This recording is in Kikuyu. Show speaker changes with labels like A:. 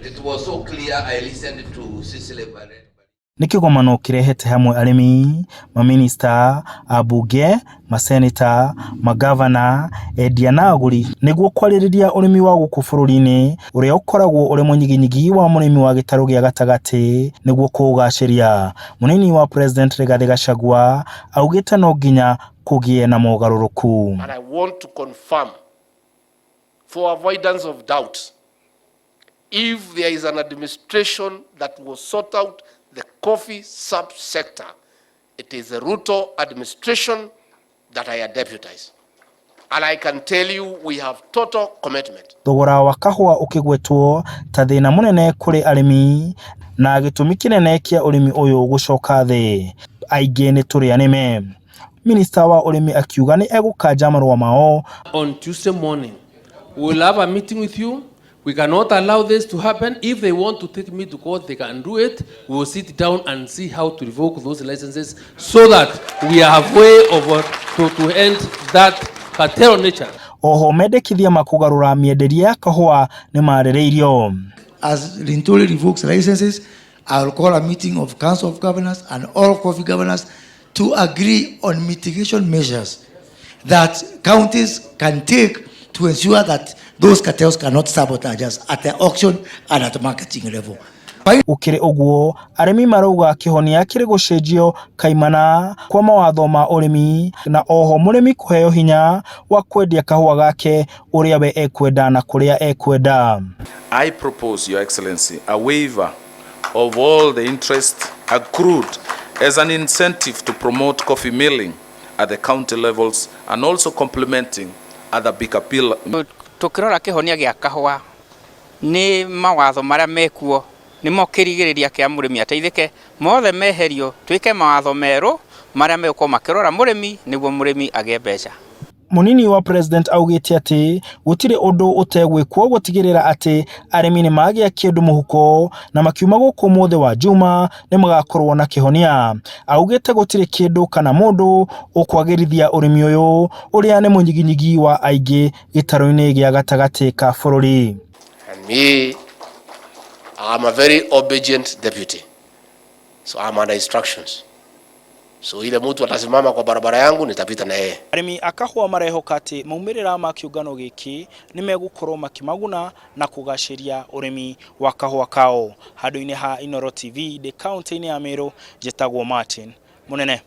A: It was so clear. I listened to Cecily Barrett.
B: Nĩ kĩgomano kĩrehete hamwe arĩmi, mamĩnĩsta, ambunge, maseneta, mangavana, endia na agũri nĩguo kwarĩrĩria ũrĩmi wa gũkũ bũrũri-inĩ ũrĩa ũkoragwo ũrĩ mũnyiginyigi wa mũrĩmi wa gĩtarũ gĩa gatagatĩ nĩguo kũũgacĩria. Mũnini wa President Rigathĩ Gachagua augĩte no nginya kũgĩe na mogarũrũku.
C: And I want to confirm, for avoidance of doubt, if there is an administration that will sort out the coffee subsector, it is the Ruto administration that I deputize. And I can tell you we have total commitment.
B: Thogora wa kahũa ũkĩgwetwo ta thĩna mũnene kũrĩ arĩmi na gĩtũmi kĩnene kĩa ũrĩmi ũyũ gũcoka thĩ. Aingĩ nĩ tũrĩa nĩme. Minista wa ũrĩmi akiuga nĩ egũkanja marũa mao.
D: On Tuesday morning, we will have a meeting with you. We cannot allow this to happen. If they want to take me to court, they can do it. We will sit down and see how to revoke those licenses so that we have way of to end that cartel nature.
B: Oho mendekithia ma kũgarũra mĩenderie ya kahũa nĩ marĩrĩirio.
E: As Linturi revokes licenses, I will call a meeting of Council of Governors and all coffee governors to agree on mitigation measures that counties can take to ensure that those cartels cannot sabotage us at the auction and at the marketing level.
B: Gũkĩrĩ ũguo, arĩmi marauga kĩhonia kĩrĩ gũcenjio kaimana kwa mawatho ma ũrĩmi na oho mũrĩmi kũheo hinya wa kwendia kahũa gake ũrĩa we ekwenda na kũrĩa ekwenda.
F: I propose, Your Excellency, a waiver of all the interest accrued as an incentive to promote coffee milling at the county levels and also complementing other bigger bill.
G: Tukirora kĩhonia gĩa kahũa nĩ mawatho marĩa mekuo nĩmo kĩrigĩrĩria kĩa mũrĩmi ateithĩke mothe meherio twĩke mawatho merũ marĩa megũkorwo makĩrora mũrĩmi nĩguo mũrĩmi agĩe mbeca.
B: Mũnini wa President augĩte atĩ gũtirĩ ũndũ ũtegwĩkwo gũtigĩrĩra atĩ arĩmi nĩ magĩa kĩndũ mũhuko na makiuma gũkũ mũthĩ wa Juma nĩ magakorwo na kĩhonia. Augĩte gũtirĩ kĩndũ kana mũndũ ũkwagĩrithia ũrĩmi ũyũ ũrĩa nĩ mũnyiginyigi wa aingĩ gĩtarũ-inĩ gĩa gatagatĩ ka bũrũri.
C: And me, I'm a very obedient deputy. So I'm under instructions. So ile mtu atasimama kwa barabara yangu nitapita na yeye.
B: Arĩmi a kahũa marehoka atĩ maumĩrĩra ma kĩũngano gĩkĩ nĩ megũkorwo makĩmaguna na kũgacĩria ũrĩmi wa kahũa kao. Handũ-inĩ ha Inooro TV ndĩ kaũntĩ-inĩ ya Meru, njĩtagwo Martin Mũnene.